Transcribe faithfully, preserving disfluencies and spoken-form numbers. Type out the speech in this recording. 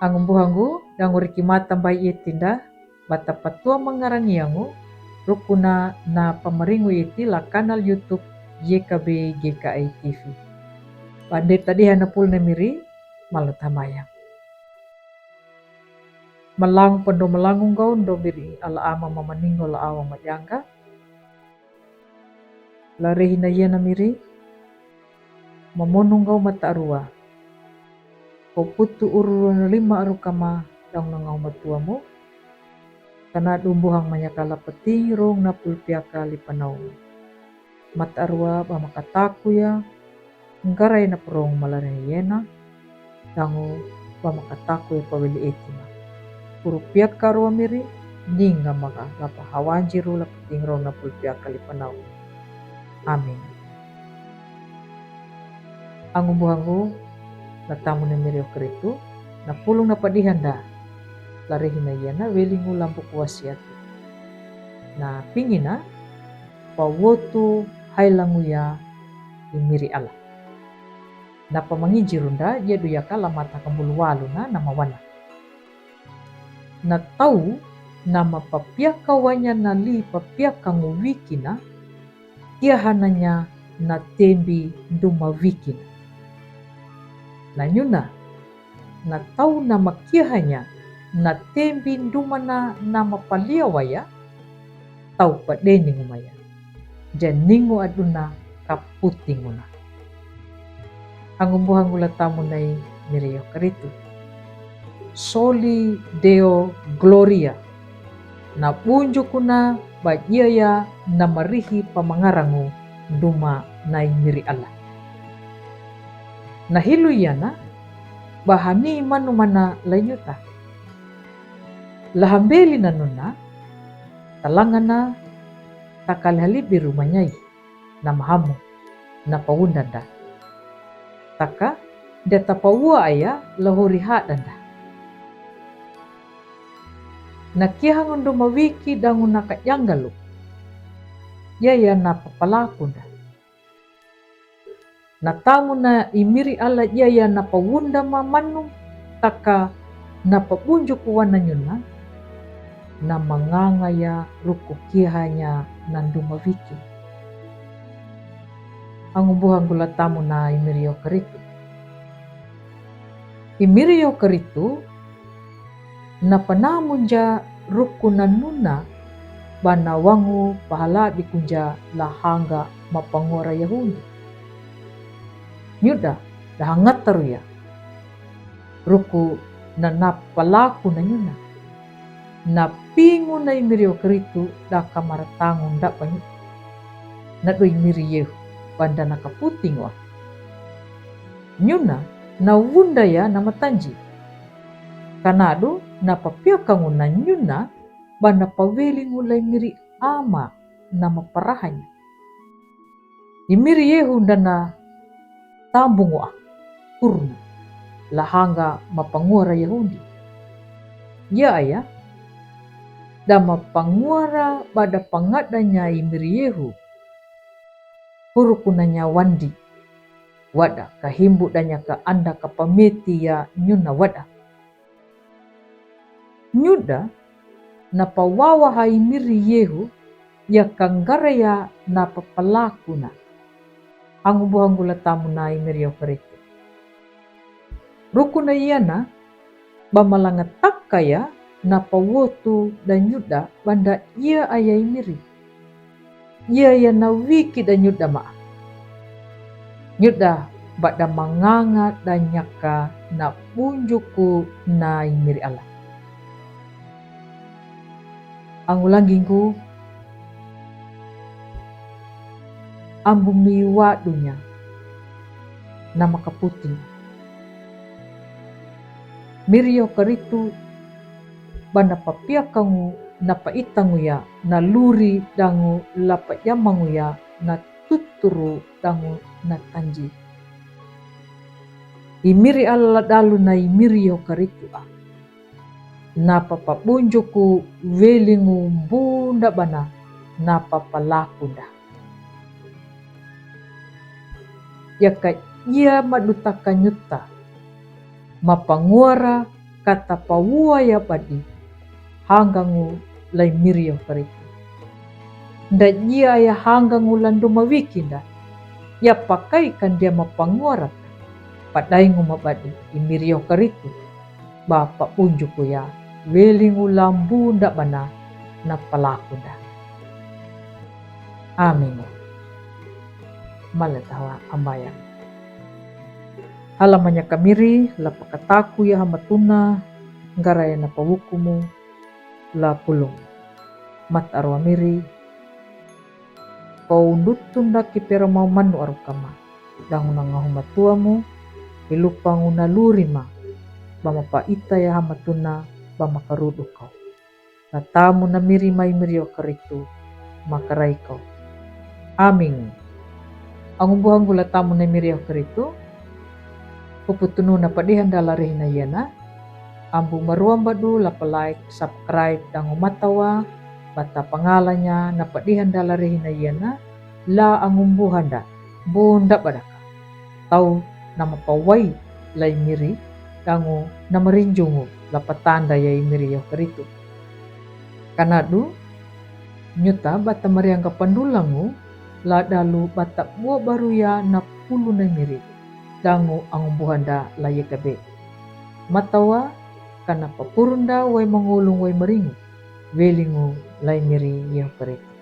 Angumbuhangu, danguriki mata mbai iti nda, bata patua mangarangi angu, rukuna na pamaringu iti la kanal YouTube Y K B G K I T V. Bande tadiha na pul na miri, malu tamaya. Malang pendo malangung gaun do miri ala ama mamaningo la awa majanga. Larehi na ia na miri, mamonung gau mata arua. Ko putu ururun lima aru kama daung na ngau matuamu. Kana dumbuhang manyakala peting rong na pulpiaka lipanau. Mata arua ba makataku ya, nggarai na perong malarehi iena, dangu ba makataku ya pawili etima. Puru piaka rua miri, ninga maka lapa hawanji ru lapa tingrong na pulpiaka lipanau. Amin. Angumbuhangu, la tamu na miri o Keritu, na pulung na padihanda, larehi na iena, welingu lampu kuasiatu. Na pingina, pawotu hailangu ya i miri ala. Na pamanginji runda, jedu yaka la mata kambulu walu na, na mawana. Na tau, na mapapiakawanya na li papiakangu wikina, kiahananya na tembi nduma wikina. Na nyuna, na tau na makiahanya, na tembi ndumana na mapaliawaya, tau padeningu maya. Janingu aduna kaputinguna. Angumbuhangu la tamu na i miri o Keritu. Soli Deo Gloria. Na bunjukuna ba iaya na marihi pamangarangu nduma na i miri ala. Na hilu iana, ba hani manu mana la nyuta. La hambeli na nuna, talangana, takali halibi ru manyai, na mahamu, na pawundanda. Taka, dia tapaua aya la hori hadanda. Na kiahangu nduma wiki dangu na kajangalu. Iaya na papalakunda. Na tamu na i miri ala iaya na pawunda mamanu, taka na pabunjuku wana nyuna, na manganga ya ruku kiahanya na nduma wiki. Angumbuhangu la tamu na i miri o Keritu. I miri o Keritu, na panamunja ruku na nuna, ba na wangu pahalabi kunja la hanga mapanguara Yahudi. Nyuda, da hangataru ya. Ruku na napalaku na nyuna. Na pingu na i miri o Keritu da kamaratangu nda banyu. Na do i miri Yehu, banda na kaputingu a. Nyuna, na wunda ya na matanji. Kanadu, na papiakangu na nyuna, ba na pawelingu la i miri ama na maparahanya. I miri Yehu nda na tambungu a, kurna, la hanga mapanguara Yahudi. Ia aya, da mapanguara ba da pangadanya i miri Yehu. Hurukunanya wandi. Wada, kahimbu danya ka anda kapameti ya nyuna wada. Nyuda, na pawawa ha i miri Yehu, ya kangara ya na papalakuna. Angumbuhangu la tamu na i miri o Keritu. Ruku na iana, ba malangataka ya na pawotu da nyuda banda ia aya i miri. Ia ya na wiki da nyuda maa. Nyuda ba da manganga da nyaka na bunjuku na i miri ala. Angulanginggu, ambu mi wadunya na makaputi. Miri o Keritu, ba na papiakangu, na paitangu ya, na luri dangu, la pajamangu ya, na tuturu dangu, na tanji. I miri ala dalu na i miri o Keritu a. Na papabunjuku welingu mbunda bana, na papalakunda. Yaka ia madutaka nyuta, mapanguara Kata pawua ya badi hangangu lai miri yo karitu. Nda jia ya hangangu landu mawiki nda. Ya pakai kandia mapanguarata. Padaingu mabadi i miri yo karitu. Ba paunjuku ya welingu lambu nda bana na palaku nda. Amingu. Male tawa ambaya. Hala manyaka miri la pakataku ya hamatuna ngaraya na pawukumu la pulung. Mat arwa miri. Pau ndutun daki pera mau manu arukama. Dangu na ngahu matuamu. Ilupangu na lurima. Bama pa ita ya hamatuna bama karudu kau. Natamu na miri mai miri yo karitu makarai kau. Aming. Angumbuhangu latamu na miri yo karitu. Puputunu na padihan dalari hina yena. Ambu maruam badu lapa like subscribe dangu matawa bata pangalanya na padihan dalari hina yena. La angumbuhanda bunda badaka. Tau nama pawai lai miri dangu nama rinjungu lapa tanda yai miri yo karitu. Kanadu nyuta bata mariangga pandulangu la dalu bata bua baru ya na pulu na miri dangu angumbuhanda la yekabe. Matawa kana papurunda wai mangulung wai maringu welingu lai miri yo karitu.